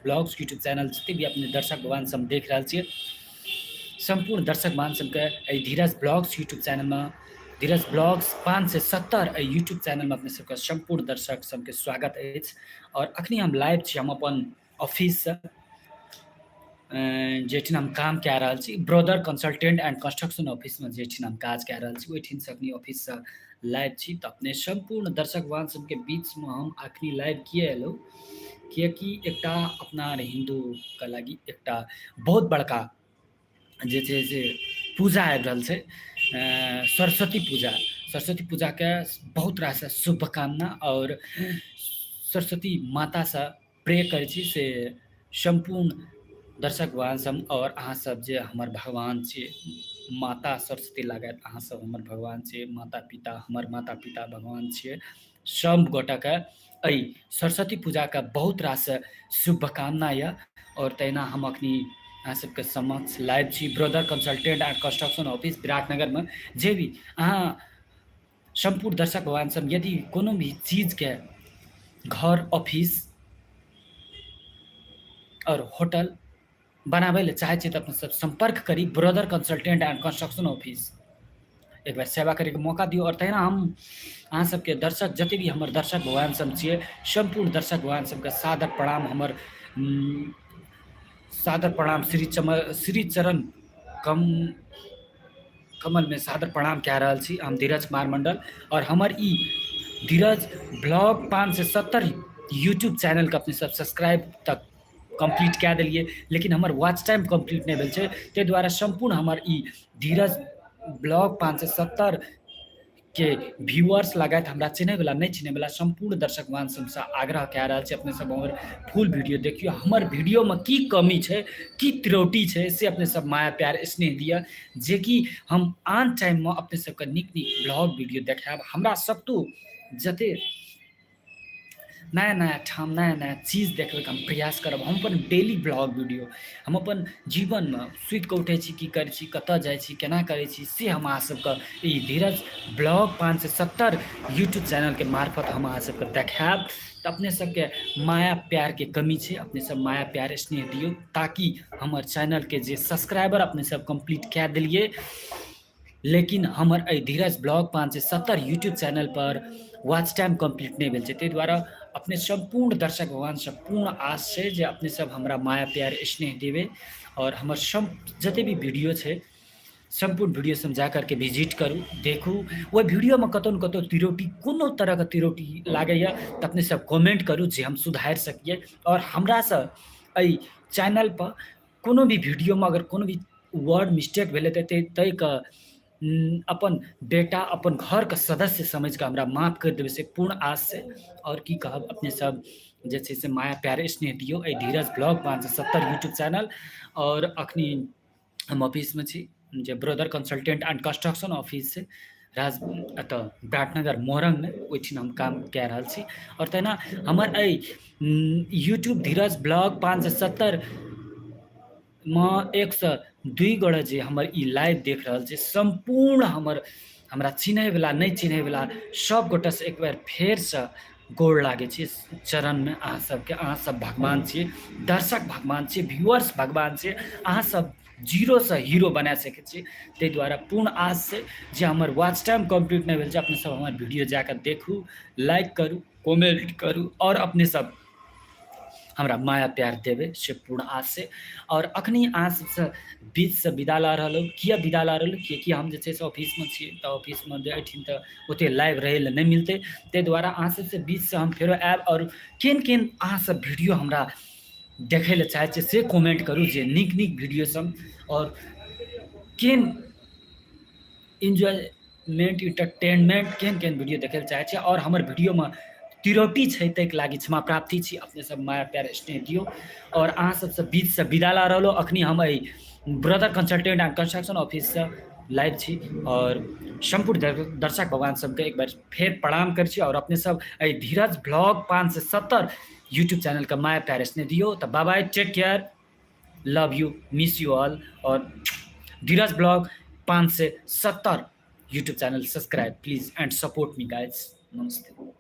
Blogs YouTube channel जते भी अपने दर्शक भगवान सब देख रहल छियै, सम्पूर्ण दर्शक भगवान सबके एहि धीरज ब्लॉग्स यूट्यूब चैनलमे, धीरज ब्लॉग्स 570 एहि यूट्यूब चैनलमे अपने सबके सम्पूर्ण दर्शक सबके स्वागत अछि। और अखनी हम लाइव छी हम अपन ऑफिससँ, जाहिठाम हम काम कए रहल छी, ब्रदर कंसल्टेंट एंड कंस्ट्रक्शन ऑफिसमे जाहिठाम हम काज कए रहल छी, ओहिठामसँ अखनी ऑफिससँ लाइव छी। तऽ अपने सम्पूर्ण दर्शक भगवान सबके बीचमे हम अखनी लाइव किए एलहुँ, किएकि एकटा अपना आर हिन्दूके लागि एकटा बहुत बड़का जे छै से पूजा आबि रहल छै, सरस्वती पूजा। सरस्वती पूजाके बहुत रास शुभकामना आओर सरस्वती मातासँ प्रे करै छी से सम्पूर्ण दर्शक भगवान सब आओर अहाँ सब जे हमर भगवान छी, माता सरस्वती लागत अहाँ सब हमर भगवान छी, माता पिता हमर माता पिता भगवान छियै। सब गोटाके एहि सरस्वती पूजाके बहुत रास शुभकामना यऽ। आओर तहिना हम अखनी अहाँ सबके समक्ष लाइव छी brother consultant and construction office विराटनगरमे। जे भी अहाँ सम्पूर्ण दर्शक भगवान सब यदि कोनो भी चीजके घर, ऑफिस आओर होटल बनाबै लए चाहै छियै तऽ अपने सब सम्पर्क करी brother consultant and construction office. एक बेर सेवा करैके मौका दियौ। आओर तहिना हम अहाँ सबके दर्शक जते भी हमर दर्शक भगवान सब छियै, सम्पूर्ण दर्शक भगवान सबके सादर प्रणाम, हमर सादर प्रणाम, श्री चम श्री चरण कम कमलमे सादर प्रणाम कए रहल छी। हम धीरज कुमार मण्डल आओर हमर ई धीरज ब्लॉग 570 यूट्यूब चैनलके अपने सब सब्सक्राइब तक कम्प्लीट कए देलियै, लेकिन हमर वॉच टाइम कम्प्लीट नहि भेल छै। ताहि दुआरे सम्पूर्ण हमर ई धीरज ब्लॉग 570 के व्यूअर्स लगायत हमरा चिन्हैवला नहि चिन्हैवला सम्पूर्ण दर्शक मान सबसँ आग्रह कए रहल छी, अपने सब हमर फुल वीडियो देखियौ, हमर वीडियोमे की कमी छै, की त्रुटि छै, से अपने सब माया प्यार स्नेह दिअ, जेकि हम आन टाइममे अपने सबके नीक नीक ब्लॉग वीडियो देखायब। हमरा सत्तू जते नया नया ठाम नया नया चीज देखबैके हम प्रयास करब। हम अपन डेली ब्लॉग वीडियो, हम अपन जीवनमे सुति कऽ उठै छी, की करै छी, कतऽ जाइ छी, केना करै छी, से हम अहाँ सबके ई धीरज ब्लॉग 570 यूट्यूब चैनलके मार्फत हम अहाँ सबके देखायब। तऽ अपने सबके माया प्यारके कमी छै, अपने सब माया प्यार स्नेह दियौ, ताकि हमर चैनलके जे सब्सक्राइबर अपने सब कम्प्लीट कए देलियै, लेकिन हमर एहि धीरज ब्लॉग 570 यूट्यूब चैनल पर वॉच टाइम कम्प्लीट नहि भेल छै। ताहि दुआरे अपने सम्पूर्ण दर्शक भगवान से पूर्ण आस छै जे अपने सब हमरा माया प्यार स्नेह देबै आओर हमर सम जते भी वीडियो छै सम्पूर्ण वीडियो सब जा करके विजिट करू, देखू। ओहि वीडियोमे कतौ ने कतौ त्रुटि, कोनो तरहके त्रुटि लागैए तऽ अपने सब कमेंट करू जे हम सुधारि सकियै। आओर हमरासँ एहि चैनल पर कोनो भी वीडियोमे अगर कोनो भी वर्ड मिस्टेक भेलै तऽ ताहिके अपन बेटा, अपन घरके सदस्य समझिकऽ हमरा माफ करि देबै, से पूर्ण आस छै। आओर की कहब, अपने सब जे छै से माया प्यार स्नेह दियौ एहि धीरज ब्लॉग 570 यूट्यूब चैनल। आओर अखनी हम ऑफिसमे छी, जे brother consultant and construction office छै राज एतऽ विराटनगर मोरंगमे, ओहिठिन हम काम कए रहल छी। आओर तहिना हमर एहि यूट्यूब धीरज ब्लॉग 570 मे 102 गोटे जे हमर ई लाइव देख रहल छै, सम्पूर्ण हमर हमरा चिन्हैवला नहि चिन्हैवला सब गोटेसँ एक बेर फेरसँ गोर लागै छी चरणमे अहाँ सबके। अहाँ सब भगवान छियै, दर्शक भगवान छियै, व्यूअर्स भगवान छियै, अहाँ सब जीरोसँ हीरो बना सकै छी। ताहि दुआरे पूर्ण आस छै जे हमर वॉच टाइम कम्प्लीट नहि भेल छै, अपने सब हमर वीडियो जाकऽ देखू, लाइक करू, कमेंट करू आओर अपने सब हमरा माया प्यार देबै, से पूर्ण आस छै। आओर अखनी अहाँ सबसँ बीचसँ विदा लऽ रहल हूँ। किया विदा लऽ रहल हूँ? किएकि हम जे छै से ऑफिसमे छी, तऽ ऑफिसमे जे एहिठिन तऽ ओतेक लाइव रहै लए नहि मिलतै। ताहि दुआरे अहाँ सबसँ बीचसँ हम फेरो आयब। आओर केहन केहन अहाँ सब वीडियो हमरा देखै लए चाहै छियै से कमेंट करू, जे नीक नीक वीडियो सब आओर केहन इन्जॉयमेंट इंटरटेनमेंट केहन केहन वीडियो देखै लए चाहै छियै। आओर हमर वीडियोमे त्रुटि छै ताहिके लागि क्षमा प्राप्ति छी, अपने सब माया प्यार स्नेह दियौ। आओर अहाँ सबसँ बीचसँ विदा लऽ रहलहुँ। अखनी हम एहि ब्रदर कंसल्टेंट एंड कंस्ट्रक्शन ऑफिससँ लाइव छी आओर सम्पूर्ण दर्शक भगवान सबके एक बेर फेर प्रणाम करै छी। आओर अपने सब एहि धीरज ब्लॉग 570 यूट्यूब चैनलके माया प्यार स्नेह दियौ। तऽ bye bye, take care, love you, miss you all. और Dheeraj blog 570 YouTube channel subscribe please and support me guys. Namaste.